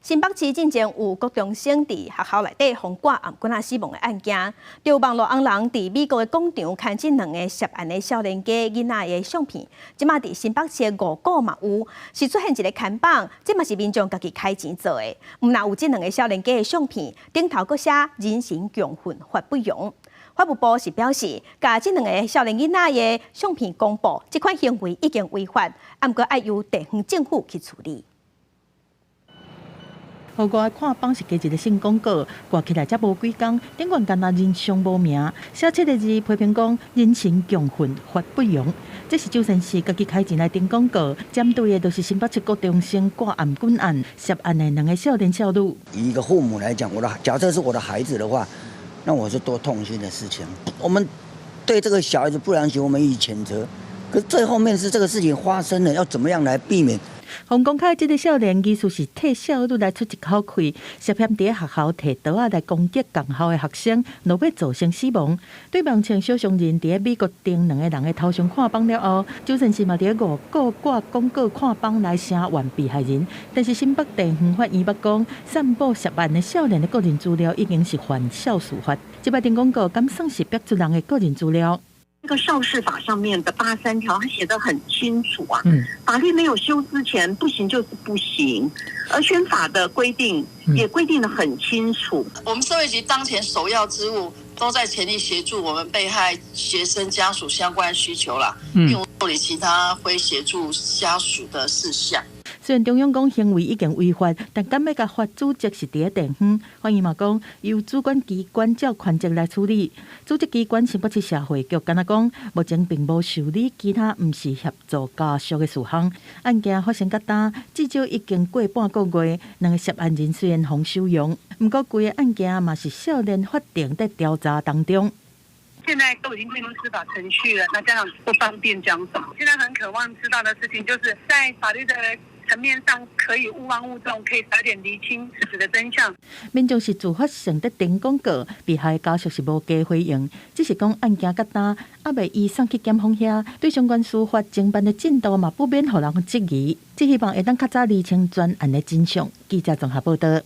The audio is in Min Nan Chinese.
新北市進前有國中生佇學校內底予人掛頷頸仔死亡的案件，著網路紅人佇美國的廣場牽這兩个涉案的少年家囡仔的相片，這馬佇新北市的五股嘛有，是出現一个看板，這嘛是民眾家己開錢做的，毋但有這兩个少年家的相片，頂頭閣寫人身強奮法不容。法務部是表示，共這兩个少年囡仔的相片公布，這款行為已經違法，毋過愛由地方政府去處理。予外看板是加一个新廣告，掛起來才無幾工，頂懸干焦人傷無名，寫七个字批評講人身強奮法不容。這是周善市家己開錢來登廣告，針對的就是新北市國中生掛頷頸案涉案的兩个少年少女。以一個父母來講，我的假設是我的孩子的話，那我是多痛心的事情。我們對這個小孩子不良行為，我們予以譴責。可是最後面是這個事情發生了，要怎麼樣來避免？予公開這个少年疑似是替少女來出一口氣，涉嫌佇學校提刀仔來攻擊仝校的學生，落尾造成死亡。對網穿小商人佇美國登兩个人的頭像看板了後，周善市嘛佇五股掛廣告看板來聲援被害人。但是新北地方法院捌講，散布涉案的少年的個人資料已經是犯肇事法。這擺登廣告敢算是逼出人的個人資料？這個肇事法上面的83條，它寫得很清楚啊。法律沒有修之前，不行就是不行。兒權法的規定也規定得很清楚。我們社會局當前首要之務，都在全力協助我們被害學生家屬相關需求啦，並無受理其他非協助家屬的事項。雖然中央講行為已經違法，但敢欲共罰主責是佇咧地方。法院嘛講，由主管機關照權責來處理。主責機關新北市社會局敢若講，目前並無受理其他毋是協助家屬的事項。案件發生到今，至少已經過半個月，兩个涉案人雖然予收容，毋過規个案件嘛是少年法庭佇調查當中。現在都已經進入司法程序了，那家長不方便講什麼。現在很渴望知道的事情，就是在法律的層面上可以勿忘勿縱，可以早點釐清事實的真相。民眾是自發性佇登廣告，被害家屬是無加回應，只是講案件到今猶未移送去檢方遐，對相關司法偵辦的進度嘛不免予人質疑。只希望會當較早釐清全案的真相。記者綜合報道。